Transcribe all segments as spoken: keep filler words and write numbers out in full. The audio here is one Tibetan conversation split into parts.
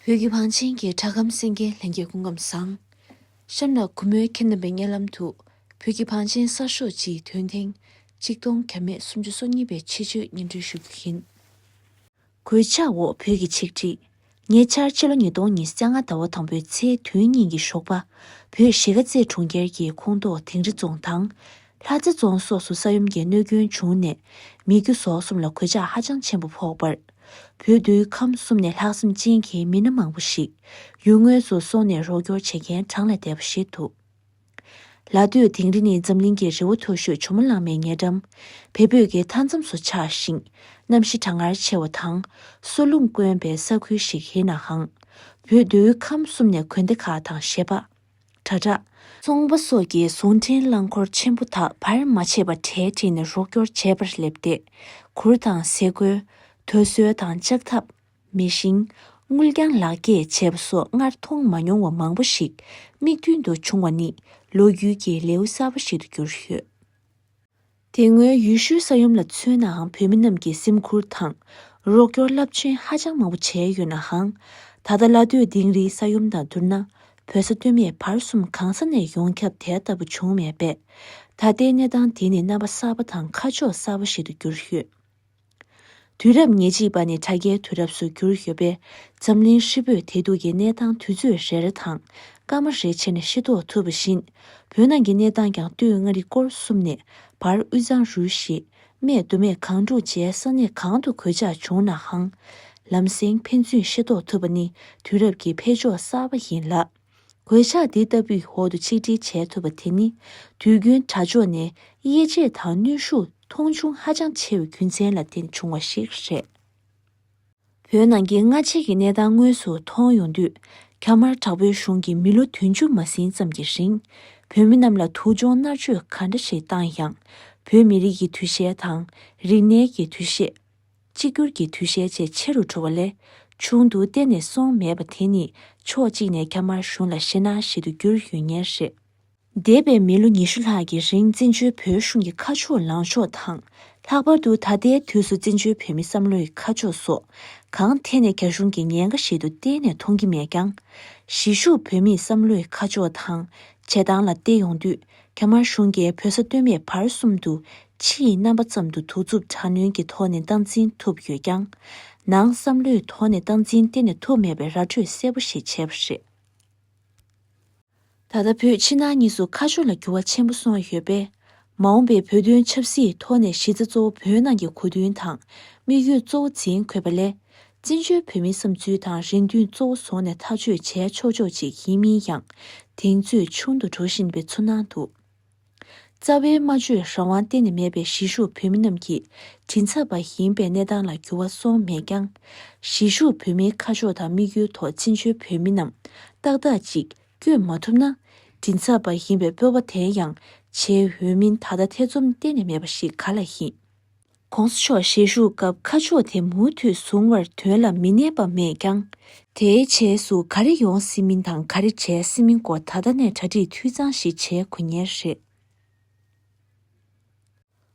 བོད་ཀྱི་བང་ཆེན་གྱི་དྲ་ཁམས་གསན་མཁན་ལྷན་རྒྱས་སྐུ་ཁམས་བཟང་། གཤམ་ལ་གུས་མོས་ཁྱེད་རྣམ་པའི་སྙན་ལམ་དུ། བོད་ཀྱི་བང་ཆེན་གསར་ཤོག་སྤྱིའི་དོན་ཐེངས་གཅིག་སྟོང་བརྒྱ་མེད་སུམ་ཅུ་སོ་གཉིས་པའི་ཆེད་བརྗོད་སྙན་སྒྲོན་ཞུ་རྒྱུ་ཡིན། གོད་ཆག་འོག་བོད་ཀྱི་ཆིག་སྒྲིལ། ཉེ་ཆར་ཕྱི་ལོ་ཉིས་སྟོང་ཉི་ཤུ་རྩ་ལྔ་ཟླ་བ་དང་པོའི་ཚེས་བདུན་ཉིན་གྱི་ཞོགས་པ། བོད་གཞིས་ཀ་རྩེ་གྲོང་ཁྱེར་གྱི་ཁོངས་གཏོགས་དིང་རི་རྫོང་དང་། ལྷ་རྩེ་རྫོང་སོགས་སུ་ས་ཡོམ་གྱི་གནོད་སྐྱོན་བྱུང་ནས། མི་རྒྱུ་ཟོག་གསུམ་ལ་གོད་ཆག་ཧ་ཅང་ཆེན་པོ་ཕོག་པར། བོད་མདོའི་ཁམས་གསུམ་ནས་ལྷག་བསམ་ཅན་གྱི་མི་སྣ་མང་པོ་ཞིག་ཡུལ་དངོས་སུ་སོང་ནས་རོགས་སྐྱོར་བྱེད་མཁན་གྲངས་ལས་འདས་པ་ཞིག་འདུག་ལ་སྟོད་དིང་རི་ནི་འཛམ་གླིང་གི་རི་བོ་མཐོ་ཤོས་ཇོ་མོ་གླང་མའི་ཉེ་འགྲམ། བལ་བོད་ཀྱི་མཐའ་མཚམས་སུ་ཆགས་ཤིང་། གནམ་གཤིས་གྲང་ངར་ཆེ་བ་དང་། སོལ་རླུང་དཀོན་པའི་ས་ཁུལ་ཞིག་ཡིན་ནའང་། བོད་མདོའི་ཁམས་གསུམ་ནས་དགོན་སྡེ་ཁག་དང་བཞེས་པ། གྲྭ་ཁྲག་ཚོང་པ་སོགས་ཀྱི་ཟོང་འདྲེན་རླངས་འཁོར་ཆེན་པོ་དག་བར་མ་ཆད་པར་གྲལ་བསྒྲིགས་ནས་རོགས་སྐྱོར་བྱེད་པར་སླེབས་ཏེ། གུར་དང་ཟས་གོས། དོལ་གསོལ་དང་ལྕགས་ཐབ། མེ་ཤིང་། དངུལ་རྐྱང་ལག་འཁྱེར་བྱས་པ་སོགས་སྔར་མཐོང་མ་མྱོང་བ་མང་པོ་ཞིག་མིག་མདུན་དུ་བྱུང་བ་ནི་ལོ་རྒྱུས་ཀྱི་ལེའུ་གསར་པ་ཞིག་ཏུ་གྱུར་ཡོད། དེ་སྔོན་ཡུལ་ཤུལ་ས་ཡོམ་ལ་མཚོན་ནའང་བོད་མི་རྣམས་ཀྱིས་སེམས་ཁུར་དང་རོགས་སྐྱོར་རླབས་ཆེན་ཧ་ཅང་མང་པོ་བྱས་ཡོད་ནའང་། ད་ལྟ་ལ་སྟོད་དིང་རིའི་ས་ཡོམ་དང་བསྡུར་ན། བོད་ས་སྟོད་སྨད་བར་གསུམ་གང་ས་ནས་ཡོངས་ཁྱབ་དེ་ལྟ་བུ་བྱུང་མེད་པས། ད་ལྟའི་གནས་སྟངས་དེ་ནི་རྣམ་པ་གསར་པ་དང་ཁ་ཕྱོགས་གསར་པ་ཞིག་ཏུ་གྱུར་ཡོད། དུས་རབས་ཉེར་གཅིག་པ་ནི་དྲ་རྒྱའི་དུས་རབས་སུ་གྱུར་ཡོད་པས། འཛམ་གླིང་ཧྲིལ་པོས་བདེ་སྡུག་གི་གནས་སྟངས་དུས་ཚོད་རེ་རེ་དང་སྐར་མ་རེ་བྱས་ནས་ཤེས་རྟོགས་ཐུབ་པ་བཞིན། བོད་ནང་གི་གནས་སྟངས་ཀྱང་སྟོད་མངའ་རིས་སྐོར་གསུམ་ནས་བར་དབུས་གཙང་རུ་བཞི། སྨད་མདོ་སྨད་སྒང་དྲུག་བཅས་ས་གནས་གང་དུ་གོད་ཆག་བྱུང་ནའང་། ལམ་སེང་ཕན་ཚུན་ཤེས་རྟོགས་ཐུབ་པ་ནི་དུས་རབས་ཀྱི་འཕེལ་ཕྱོགས་གསར་པ་ཡིན་ལ། གོད་ཆག་འདི་ལྟ་བུའི་འོག་ཏུ་ཆིག་སྒྲིལ་བྱེད་ཐུབ་པ་དེ་ནི། དུས་རྒྱུན་དྲ་ཕྱོགས་ནས་དབྱེ་འབྱེད་དང་གནོན་ཤུགས་མཐོང་ཆུང་ཧ་ཅང་ཆེ་བའི་རྒྱུ་མཚན་ལ་བརྟེན་བྱུང་བ་ཞིག་རེད། བོད་ནང་གི་སྔ་རྗེས་ཀྱི་གནས་སྟངས་དངོས་སུ་མཐོང་ཡོང་དུས། ཁ་མར་དྲག་པོའི་གཞུང་གིས་མི་ལོ་བདུན་ཅུ་མ་ཟིན་ཙམ་གྱི་རིང་། བོད་མི་རྣམས་ལ་སྡུག་སྦྱོང་མནར་གཅོད་ག་འདྲ་ཞིག་བཏང་ཡང་། བོད་མི་རིགས་ཀྱི་འདུ་ཤེས་དང་། རིག་གནས་ཀྱི་འདུ་ཤེས། གཅིག་གྱུར་གྱི་འདུ་ཤེས་བཅས་ཆེ་རུ་འགྲོ་བ་ལས། ཆུང་དུ་གཏན་ནས་སོང་མེད་པ་དེ་ནི་ཕྱོགས་གཅིག་ནས་ཁ་མར་གཞུང་ལ་ཞེད་སྣང་ཞིག་ཏུ་གྱུར་ཡོད་ངེས་རེད། འདས་པའི་མི་ལོ་ཉི་ཤུ་ལྷག་གི་རིང་བཙན་བྱོལ་བོད་གཞུང་གི་ཁ་ཕྱོགས་ལངས་ཕྱོགས་དང་། ལྷག་པར་དུ་ད་ལྟའི་དུས་སུ་བཙན་བྱོལ་བོད་མིའི་བསམ་བློའི་ཁ་ཕྱོགས་སོགས་གང་ཐད་ནས་རྒྱ་གཞུང་གི་ཉེན་ཁ་ཞིག་ཏུ་གཏན་ནས་མཐོང་གི་མེད་ཀྱང་། གཞིས་བཞུགས་བོད་མིའི་བསམ་བློའི་ཁ་ཕྱོགས་དང་བྱེད་སྟངས་ལ་བལྟས་ཡོང་དུས། ཁ་མར་གཞུང་གིས་བོད་ས་སྟོད་སྨད་བར་གསུམ་དུ་ཕྱིའི་རྣམ་པ་ཙམ་དུ་གདུག་རྩུབ་དྲག་གནོན་གྱི་ཐོག་ནས་སྟངས་འཛིན་ཐུབ་ཡོད་ཀྱང་། ནང་བསམ་བློའི་ཐོག་ནས་སྟངས་འཛིན་གཏན་ནས་ཐུབ་མེད་པའི་ར་སྤྲོད་གསལ་པོ་ཞིག་བྱས་པ་རེད། ད་ལྟ་བོད་ཕྱི་ནང་གཉིས་སུ་ཁ་ཕྱོགས་ལ་འགྱུར་བ་ཆེན་པོ་སོང་ཡོད་པས། མ་འོངས་པའི་བོད་དོན་ཆབ་སྲིད་ཐོག་ནས་གཞི་རྩ་གཙོ་བོ་བོད་ནང་གི་གོ་དོན་དང་དམིགས་ཡུལ་གཙོ་བོ་འཛིན་དགོས་པ་ལས། བཙན་བྱོལ་བོད་མིའི་བསམ་ཚུལ་དང་རེ་འདུན་གཙོ་བོ་བཟུང་ནས་ཐག་གཅོད་བྱས་ཆོག་ཆོག་ཅིག་ཡིན་མིན་ཡང་གདེང་ཚོད་ཆུང་དུ་འགྲོ་བཞིན་པའི་ཚོར་སྣང་འདུག་རྩ་བའི་སྨྲ་བརྗོད་རང་དབང་གཏན་ནས་མེད་པའི་གཞིས་བཞུགས་བོད་མི་རྣམས་ཀྱིས་མགྲིན་ཚབ་པ་ཡིན་པའི་གནས་སྟངས་ལ་འགྱུར་བ་སོང་མེད་ཀྱང་། གཞིས་བཞུགས་བོད་མིའི་ཁ་ཕྱོགས་དང་དམིགས་ཡུལ་ཐོག་བཙན་བྱོལ་བོད་མི་རྣམས་ཏག་ཏག་ཅིག་བསྐྱོད་མ་ཐུབ་ན། མགྲིན་ཚབ་པ་ཡིན་པའི་སྤོབས་པ་དེ་ཡང་བྱེད་འོས་མིན་ད་ལྟ་ཐེ་ཚོམ་གཏན་ནས་མེད་པ་ཞིག་ག་ལ་ཡིན། ༸གོང་ས་མཆོག་ཞལ་བཞུགས་སྐབས་ཁ་ཕྱོགས་དེ་མུ་མཐུད་བཟུང་བར་དོན་ལ་མི་གནས་པ་མེད་ཀྱང་། དེའི་རྗེས་སུ་ག་རེ་ཡོང་སྲིད་མིན་དང་ག་རེ་བྱས་སྲིད་མིན་སྐོར་ད་ལྟ་ནས་གྲ་སྒྲིག་འཐུས་ཚང་ཞིག་བྱེད་དགོས་ངེས་རེད།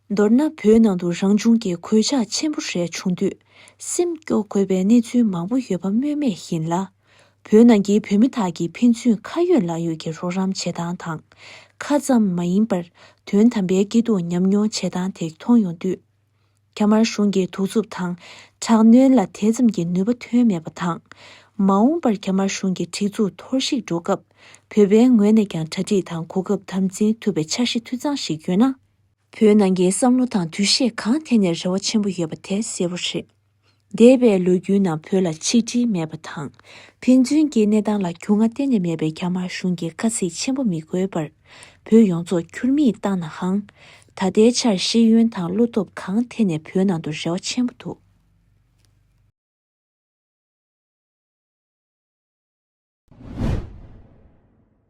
མདོར་ན། བོད་ནང་དུ་རང་བྱུང་གི་གོད་ཆག་ཆེན་པོ་རེ་བྱུང་དུས་སེམས་སྐྱོ་དགོས་པའི་གནས་ཚུལ་མང་པོ་ཡོད་པ་སྨོས་མེད་ཡིན་ལ། བོད་ནང་གི་བོད་མི་དག་གིས་ཕན་ཚུན་ཁ་ཡོད་ལག་ཡོད་ཀྱི་རོགས་རམ་བྱེད་སྟངས་དང་། ཁ་ཙམ་མ་ཡིན་པར་དོན་དམ་པའི་སྐྱིད་སྡུག་མཉམ་མྱོང་བྱེད་སྟངས་དེ་མཐོང་ཡོང་དུས། རྒྱ་དམར་གཞུང་གི་གདུག་རྩུབ་དང་དྲག་གནོན་ལ་དེ་ཙམ་གྱི་ནུས་པ་ཐོན་མེད་པ་དང་། མ་འོངས་པར་རྒྱ་དམར་གཞུང་གི་སྒྲིག་འཛུགས་འཐོར་ཞིག་འགྲོ་སྐབས་བོད་པའི་ངོས་ནས་ཀྱང་གྲ་སྒྲིག་དང་གོ་སྐབས་དམ་འཛིན་ཐུབ་པའི་འཆར་གཞི་འཐུས་ཚང་ཞིག་ཡོད་ན། བོད་ནང་གི་བསམ་བློ་དང་འདུ་ཤེས་གང་ཐད་ནས་རེ་བ་ཆེན་པོ་ཡོད་པ་དེ་གསལ་པོ་རེད། འདས་པའི་ལོ་རྒྱུས་ནང་བོད་ལ་ཆིག་སྒྲིལ་མེད་པ་དང་། ཕན་ཚུན་གྱི་གནས་སྟངས་ལ་རྒྱུས་མངའ་གཏན་ནས་མེད་པའི་རྒྱ་དམར་གཞུང་གིས་དཀའ་ཚེགས་ཆེན་པོ་མི་དགོས་པར། བོད་ཡོངས་རྫོགས་ཁྱུར་མིད་བཏང་ནའང་། ད་ལྟའི་ཆར་ཤེས་ཡོན་དང་བློ་སྟོབས་གང་ཐད་ནས་བོད་ནང་དུ་རེ་བ་ཆེན་པོ་འདུག